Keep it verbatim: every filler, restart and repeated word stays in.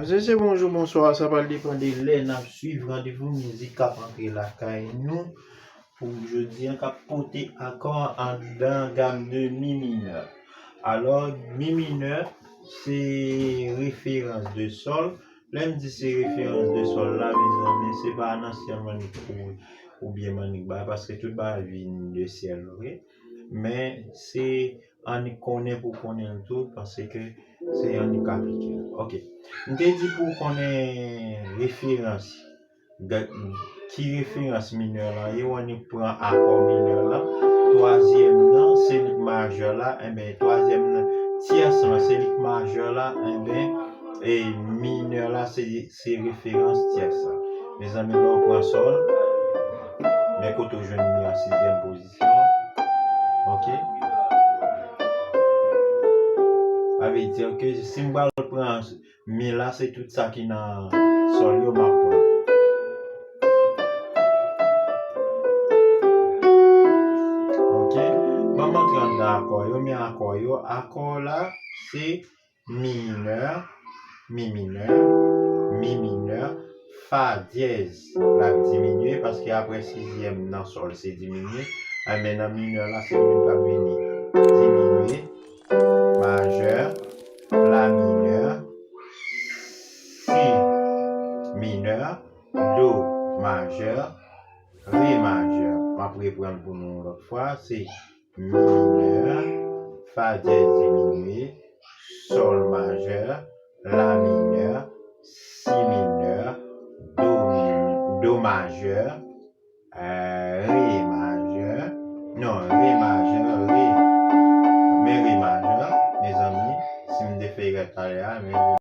Mesye, bonjou, bonswa. Sa pral depann de lè n ap swiv randevou mizik k ap antre lakay nou pou jodi a, k ap pote akò anndan gam de mi minè. Alò, mi minè, se referans de sòl. Lè m di se referans de sòl la, mezanmi, se pa nan sèlman oubyen mannik bagay, paske tout bagay vin de syèl, vre. Men se annik konnen pou konnen l tou, paske se annik aplike l. Ok. M te di pou w konnen referans, ki referans minè lan ye, w annik pran akò minè lan. Twazyèm nan, se li k majè la, enben, twazyèm nan, tyès lan, se li k majè la, enben, e minè la, se, se referans tyès la. Mezanmi, lè w pran sòl, men kote w jwenn mi an sizyèm pozisyon. Ok? Sa vle di ke si m pral pran mi la, se tout sa ki nan sòl yo m ap pran. Ok? Ban m antre anndan akò yo, men akò yo, akò la, se minè, mi minè, mi minè, fa dyèz. L ap diminye paske apre sizyèm nan sòl se diminye. Enben nan minè la se li menm k ap vini diminye. Majè, la minè, si minè, do majè, re majè. M ap reprann pou nou yon lòt fwa. Se minè, fa dyèz diminye, sòl majè, la minè, si minè, do, do majè, re majè, non, re majè, re, men re majè, mezanmi, si m te fè erè talè a, men